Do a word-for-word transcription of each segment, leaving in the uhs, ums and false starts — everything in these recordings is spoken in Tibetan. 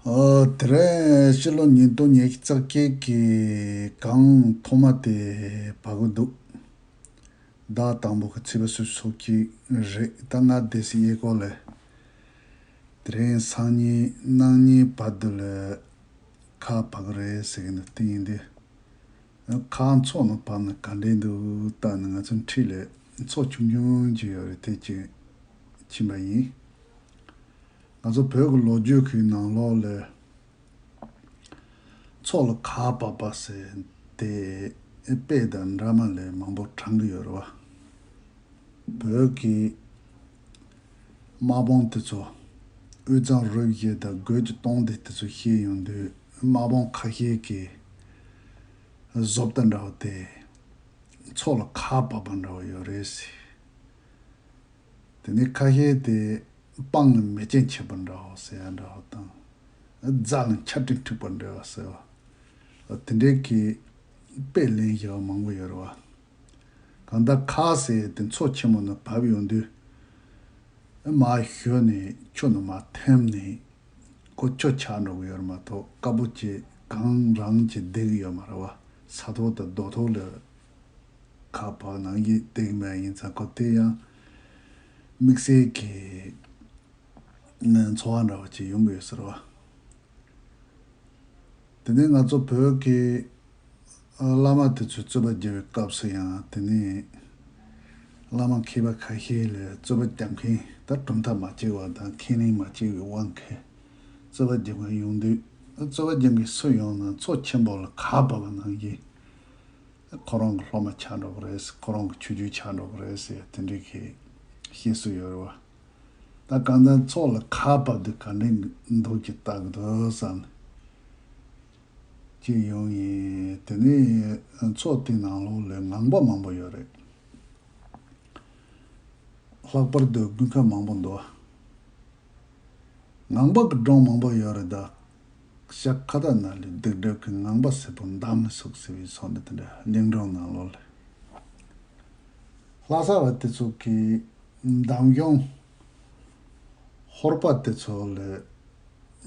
ཨོ། དེ་རིང་ཕྱི་ལོ་ཉིས་སྟོང་ཉི་ཤུ་རྩ་བརྒྱད་ཀྱི་གངས་ཐོག་མ་དེ་བབས་ཀྱི་འདུག་ཟླ་དང་པོ་གི་ཚེས་པ་སོ་སོ་གཅིག་རེད། ད་ང་སྡེ་སྲིད་གཡས་སྐོར་ལ་དེ་རིང་སང་ཉིན་གནངས་ཉིན་བར་དུ་ལ་ཁ་བབས་ཀྱི་རེད་ཟེར་གྱི་འདུག་དེ་ཡིན་དུས། ཁ་མཚོ་ནང་བབས་ན་ག་འདྲས་འདུག་བལྟས་ན། ང་ཚོ་འཁྲིས་ལ་མཚོ་ཆུང་ཆུང་ཅིག་ཡོད་རེད། དེ་ཅིག་ཕྱིན་པ་ཡིན། ང་ཚོ་བོད་ཀྱི་ལོ་རྒྱུས་ཀྱི་ནང་ལོགས་ལ་མཚོ་ལ་ཁ་བབས་པ་ཟེར་དེ་དཔེ་དང་འདྲ་མ་ལས་མང་པོ་དྲངས་ཀྱི་ཡོད་རེད་བ། བོད་ཀྱི་དམག་དཔུང་དེ་ཚོ་དབུས་གཙང་རུ་བཞི་དང་རྒོད་ཀྱི་སྟོང་སྡེ་དེ་ཚོ་བཤད་ཡོང་དུས། དམག་དཔུང་ཁ་ཤས་ཀྱི་བཟོ་ལྟ་འདྲ་བོ་དེ་མཚོ་ལ་ཁ་བབས་པ་འདྲ་བོ་ཡོད་རེད་ཟེར། དེ་ནས་ཁ་ཤས་དེ་སྤང་ལ་མེ་ལྕེ་མཆེད་པ་འདྲ་བོ་ཟེར་ཡ་འདྲ་བོ་དང་། རྫ་ལ་ཆར་སྤྲིན་འཁྲིགས་པ་འདྲ་བ་ཟེར་བ། དེ་འདྲའི་གི་དཔེ་ལེན་བཞག་པ་མང་པོ་ཡོད་རེད་བ། གང་ལྟར་ཁ་ཟེར་དེ་མཚོ་ཆེན་མོ་ནང་བབས་ཡོང་དུས། མར་ཞོན་ནས་ཆུ་ནང་མར་ཐིམ་ནས་ཁོ་ཆུ་ཆག་འགྲོ་གི་ཡོད་རེད་མ་གཏོགས། དཀར་པོ་ཅིག་གངས་རང་ཅིག་བསྡད་ཀྱི་ཡོད་མ་རེད་བ། ས་ཐོག་དང་རྡོ་ཐོག་ལ་ཁ་བབས་ནང་བཞིན་བསྡད་ཀྱི་མེད། ཡིན་ཙང་ཁོ་དེ་ཡང་དམིགས་བསལ་གྱི་ཚོར་བ་འདྲ་བ་ཅིག་ཡོང་གི་ཡོད་ས་རེད་བ། དེ་ནས་ང་ཚོ་བོད་ཀྱི་བླ་མ་དེ་ཚོས་རྩོད་པ་རྒྱག་པའི་སྐབས་སུ་ཡང་། དེ་ནས་བླ་མ་མཁས་པ་ཁ་ཤས་ལ་རྩོད་པ་རྒྱག་མཁན་ད་གྲུབ་མཐའ་མ་གཅིག་པ་དང་ཁས་ལེན་མ་བྱས་པའི་དབང་གིས་རྩོད་པ་རྒྱག་མཁན་ཡོང་དུས། རྩོད་པ་རྒྱག་མཁན་སུ་ཡོང་ན་མཚོ་ཆེན་པོ་ལ་ཁ་བབས་པ་ནང་བཞིན། ཁོ་རང་གི་སློབ་མ་ཆགས་འགྲོ་གི་རེད། ཁོ་རང་གི་ཆོས་བརྒྱུད་ཆགས་འགྲོ་གི་རེད་ཟེར་དེ་འདྲའི་གི་བཤད་སྲོལ་ཡོད་རེད་བ། ད་གང་ལྟར་མཚོ་ལ་ཁ་བབས་དུས་ག་འདྲའི་འདུག་ཅིག་ལྟ་གི་འདུག་བསམ་ཅིག་ཡོང་ཡིན། དེ་ནས་མཚོ་དེའི་ནང་ལོགས་ལ་ངང་པ་མང་པོ་ཡོད་རེད། ལྷག་པར་དུ་དགུན་ཁ་མང་པོ་འདུག་ངང་པ་གི་སྒྲུང་མང་པོ་ཡོད་རེད་ད། ཤར་ཁ་བཏགས་ན་ལས་སྡིག་སྒྲིབ་ཀྱི། ངང་པ་སེར་པོ་འདམ་ལ་ཟུག་ཟེར་བའི་ཚོགས་འདི་དེ་འདྲ་གླིང་སྒྲུང་ནང་ལོགས་ལ། ལྷ་ས་བ་དེ་ཚོ་གི་འདམ་གཞུང་ཧོར་པ་དེ་ཚོ་ལ་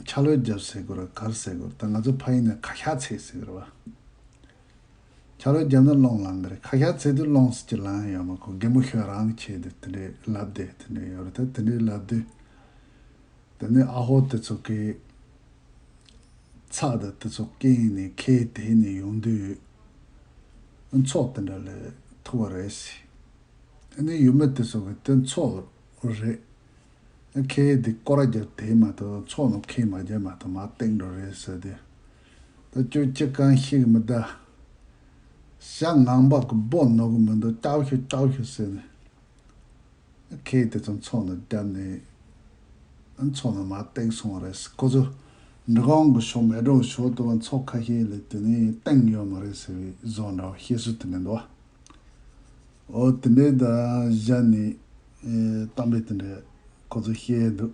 ཆ་ལོས་རྒྱབ་ཟེར་དགོས་རེད། ག་རེ་ཟེར་དགོས་རེད། ད་ང་ཚོ་ཕ་ཡུལ་ནས་ཁ་ཤགས་ཚེ་ཟེར་གི་རེད་བ། ཆ་ལོས་བརྒྱབ་ན་རླུང་ལངས་གི་རེད། ཁ་ཤགས་ཚེ་དུས་རླུང་ཟེར་གྱི་ལངས་ཡོད་མ། ཁོ་རྒན་པོ་ཤོས་རང་གི་ཆེད་དུ་དེ་འདྲའི་ལབ་བསྡད། དེ་འདྲའི་ཡོད་རེད། ད་དེ་འདྲའི་ལབ་དུས། དེ་ནས་ཨ་ཧོ་དེ་ཚོ་གི་ཚྭ་དང་དེ་ཚོ་སྐྱེས་ནས་ཁའི་དེད་ནས་ཡོང་དུས། མཚོ་དེ་འདྲ་ལ་ཐུག་པ་རེད་ཟེར། ཨ་ནི་ཡུལ་མི་དེ་ཚོ་གི་དེ་མཚོ་རེད། ཁའི་དེ་སྐོར་ར་བརྒྱབ་དེད་མ་གཏོགས། མཚོ་ནང་ཁའི་མ་བརྒྱབ་མ་གཏོགས་མར་བཏེགས་འགྲོ་རེད་ཟེར་དུས། ད་ཁྱོད་ཅི་གང་ཤེས་གི་མི་གདའ། ཤ་ངང་པ་གི་སྦོ་ནོར་གི་མི་འདུག་སྐྱབས་ཤོག་སྐྱབས་ཤོག་ཟེར་ནས། ཁའི་དེ་ཚོ་མཚོ་ནང་བརྒྱབ་ནས་མཚོ་ནང་མར་བཏེགས་སོང་བ་རེད། ཁོ་ཚོ་འབྲི་གུང་གི་ཕྱོགས་མལ་གྲོ་གི་ཕྱོགས་དུ་བ་མཚོ་ཁ་ཤས་ལ་དེ་ནས་སྟེང་ཡོད་མ་རེད་ཟེར་བའི་བཟོ་འདྲ་བ་བཤད་སྲོལ་དེ་འདྲ་འདུག་འོ་དེ་འདྲའི་ད་བཞག་ནས་ཨེ་གཏམ་དཔེ་དེ་འདྲ་ཁོ་ཚོ་བཤད་འདུག་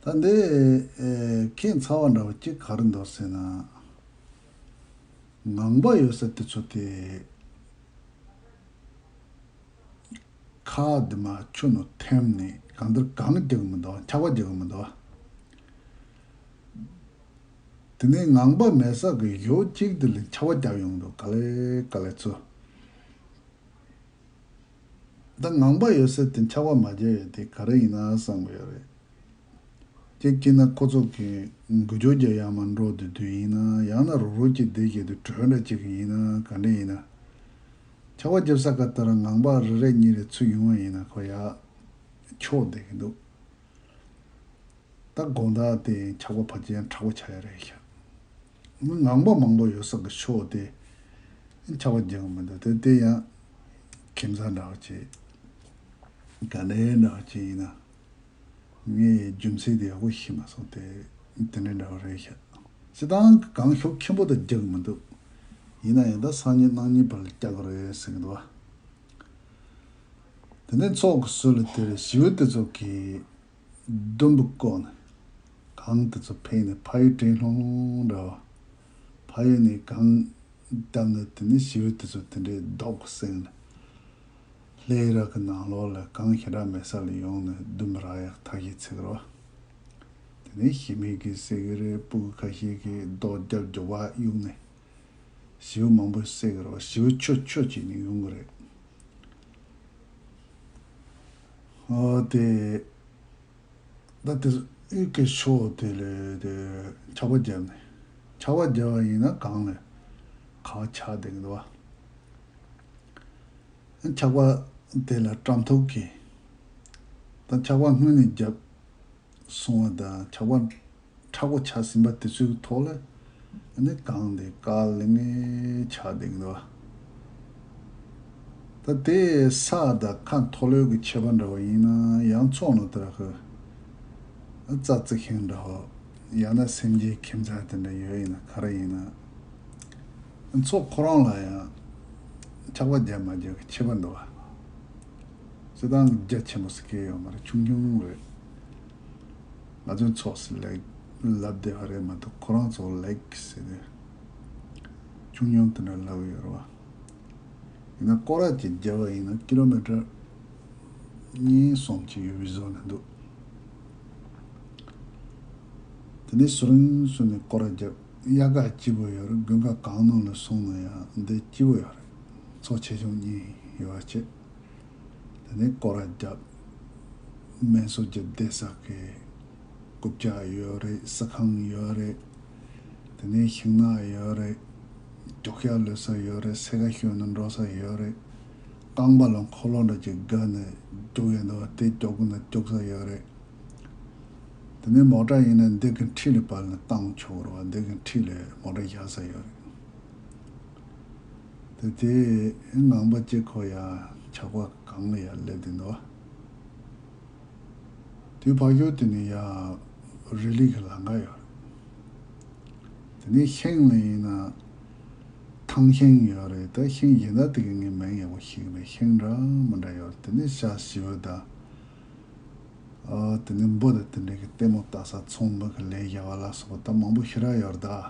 ད་འདི་ཨེ་ཁྱད་མཚར་བ་འདྲ་བ་གཅིག་ག་རེ་འདུག་ཟེར་ན། ངང་པ་ཡོད་ས་དེ་ཚོ་དེ་ཁ་དེ་མར་ཆུ་ནང་ཐིམ་ནས་གང་ལྟར་གངས་རྒྱག་གི་མི་འདུག་ཆར་པ་རྒྱག་གི་མི་འདུག་དེ་ནས་ངང་པ་མེད་ས་གི་ཡུལ་གཅིག་དེ་ལ་ཆར་པ་རྒྱག་ཡོང་འདུག་ག་ལེ་ག་ལེ་ཚོ། ད་ངང་པ་ཡོད་ས་དེ་ཆར་པ་མ་རྒྱག་ཡ་དེ་ག་རེ་ཡིན་ན་བསམ་གི་ཡོད་རེད། གཅིག་བྱས་ན་ཁོ་ཚོ་གི་འགུལ་སྐྱོད་རྒྱག་ཡ་མར་འགྲོ་བསྡད་དུས་ཡིན་ན། ཡང་ན་རོགས་རོགས་ཀྱི་བསྡད་བསྡད་དུས་གྲོས་འདྲ་གཅིག་ཡིན་ན། ག་འདྲ་ཡིན་ན། ཆར་པ་རྒྱབ་ས་ག་ལྟར་ངང་པ་རེ་རེ་གཉིས་རེ་ཚུར་ཡོང་བ་ཡིན་ན་ཁོ་ཡར་འཕྱོག་བསྡད་ཀྱི་འདུག་ད་དགོང་དག་དེ་ཆར་པ་ཕལ་ཆེར་ཡང་དྲག་པོ་ཆགས་ཡ་རེད་ཤག་ངང་པ་མང་པོ་ཡོད་ས་གི་ཕྱོགས་དེ་ཆར་པ་རྒྱག་གི་མི་འདུག་དེ་དེ་ཡང་ཁྱིམ་ཚང་འདྲ་བ་ཅིག་ག་ནས་འདྲ་བ་ཅིག་ཡིན་ན། ངས་རྒྱུ་མཚན་དེ་ཡག་པོ་ཤེས་མ་སོང་། དེ་དེ་འདྲ་འདྲ་བ་རེད་ཤག་སྤྱིར་བཏང་གང་ཤུགས་ཆེན་པོ་དང་རྒྱག་གི་མི་འདུག་ཡིན་ན་ཡང་ད་སང་ཉིན་གནངས་ཉིན་བར་ལ་རྒྱག་གི་རེད་ཟེར་གི་འདུག་བ། དེ་ནས་ཚོགས་ཀྱི་ཟུར་ལ་དེར་ཞི་བའི་དེ་ཚོ་གིས་ལྡུམ་བུ་བཀོག་ནས་གངས་དེ་ཚོ་འཕེན་ནས་ཕ་ཡུལ་དྲན་སློང་འདྲ་བ། ཕ་ཡུལ་ནས་གངས་བརྒྱབ་ནས་དེ་ནས་ཞི་བའི་དེ་ཚོ་དེ་འདྲའི་རྡོག་གསེང་ནས། ལྷའི་རི་གི་ནང་ལོགས་ལ་གངས་ཞེ་དྲག་མེད་ས་ལ་ཡོང་ནས་ལྡུམ་ར་ཡག་ཐག་ཞིག་འཚིག་རོ། དེ་ནས་ཞི་མི་གིས་ཟེར་གི་རེད། སྤུ་གུ་ཁ་ཤས་ཀྱིས་རྡོ་རྒྱབ་རྒྱུག་པ་གཡུགས་ནས་ཞི་བ་མང་པོ་བསད་གི་རོ། ཞི་བ་ཆོ་ཆོ་བྱས་ནས་ཡོང་གི་རེད། ཨོ་དེ། ད་དེ་ཡུལ་གྱི་ཕྱོགས་དེ་ལས་དེ་ཆག་པ་བརྒྱབ་ནས། ཆག་པ་བརྒྱབ་པ་ཡིན་ན་གངས་ལས་ཁ་བ་ཆག་བསྡད་ཀྱི་འདུག་བ། ཆག་པ་དེ་ལ་སྐྲམ་ཐོག་གིས་ད་ཆག་པ་སྔོན་ནས་བརྒྱབ་སོང་བ་དང་ཆག་པ་མཁྲེགས་པོ་ཆགས་ཟིན་པ་དེ་ཚོའི་ཐོག་ལ་ཨ་ནི་གངས་དེ་དཀར་ལིང་ངེ་ཆགས་བསྡད་ཀྱི་འདུག་བ། ད་དེ་ས་དང་མཁའ་མཐོ་ལོས་ཀྱི་ཁྱད་པར་འདྲ་བ་ཡིན་ན་ཡང་མཚོ་ནང་དེ་ར་ཁོ་རྩྭ་རྩི་ཤིང་འདྲ་བ་ཡང་ན་སེམས་ཅན་ཁྱིམ་ཚང་དེ་འདྲ་ཡོད་ཡིན་ན་ག་རེ་ཡིན་ན་མཚོ་ཁོ་རང་ལ་ཡང་ཆག་པ་རྒྱབ་མ་རྒྱབ་ཀྱི་ཁྱད་པར་འདུག་བ། སྤྱིར་བཏང་རྒྱ་ཆེན་པོ་ཟེར་མཁན་ཡོད་མ་རེད། ཆུང་ཆུང་རེད། ང་ཚོའི་ཚོགས་སུ་ལེགས་ལབ་བསྡད་པ་རེད་མ་གཏོགས་ཁོ་རང་ཚོ་ལེགས་ཟེར་ནས་ཆུང་ཆུང་དེ་འདྲ་ལབ་ཡོད་རེད་བ། ཡིན་ན་སྐོར་ར་ཅིག་བརྒྱབ་པ་ཡིན་ན་ཀི་ལོ་མི་ཊར་གཉིས་གསུམ་ཅིག་ཡོད་པའི་བཟོ་ནས་འདུག་དེ་ནས་སུ་རིང་སུ་ནས་སྐོར་ར་བརྒྱབ། དབྱར་ཁ་སྐྱིད་པོ་ཡོད་རེད། དགུན་ཁ་གངས་ནང་ལ་སོང་ན་ཡང་འདི་སྐྱིད་པོ་ཡོད་རེད། མཚོ་ཆེ་ཆུང་གཉིས་ཡོད་པ་བྱས། དེ་ནས་སྐོར་ར་བརྒྱབ། སྨན་གསོ་རྒྱབ་བསྡད་ས་གི་རྐུབ་བཀྱག་ཡོད་རེད། བསིལ་ཁང་ཡོད་རེད། དེ་ནས་ཤིང་ནགས་ཡོད་རེད། རྒྱུག་ཤར་ལུས་ས་ཡོད་རེད། སེར་ཁ་ཤོར་ནས་འགྲོ་ས་ཡོད་རེད། རྐང་པ་ལ་འཁོར་ལོ་འདྲ་ཅིག་བསྒར་ནས་རྒྱུག་ཡས་འདུག་བ། དེ་རྒྱུག་ན་རྒྱུག་ས་ཡོད་རེད། དེ་ནས་མོ་ཊ་ཡིན་ན་འདི་གི་འཁྲིས་ལ་བར་ལ་བཏང་ཆོག་རེད་བ། འདི་གི་འཁྲིས་ལ་མོ་ཊ་བཞག་ས་ཡོད་རེད། དེ་དེ་ངང་པ་གཅིག་ཁོ་ཡ་ཆག་པ་གངས་ལ་ཡ་སླེབས་བསྡད་འདུག་བ། དེའི་ཕ་ཤོར་དེ་ནས་ཡ་རི་ལི་གི་ལམ་ཁ་ཡོད་རེད། དེ་ནས་ཤིང་ལ་ཡིན་ན་ཐང་ཤིང་ཡོད་རེད། ད་ཤིང་གཞན་དག་དེ་གི་ངས་མིང་ཡག་པོ་ཤེས་ཀྱི་མེད། ཤིང་འདྲ་མི་འདྲ་ཡོད་རེད། དེ་ནས་ཤ་ཞི་བ་དང་། ཨ། དེ་ནས་འབུ་དང་དེ་འདྲའི་གི་ལྟད་མོ་ལྟ་ས་ཚོང་འབུ་གི་ལས་བྱ་བ་ལ་སོགས་པ་ད་མང་པོ་ཞེ་དྲག་ཡོད་རེད་ད།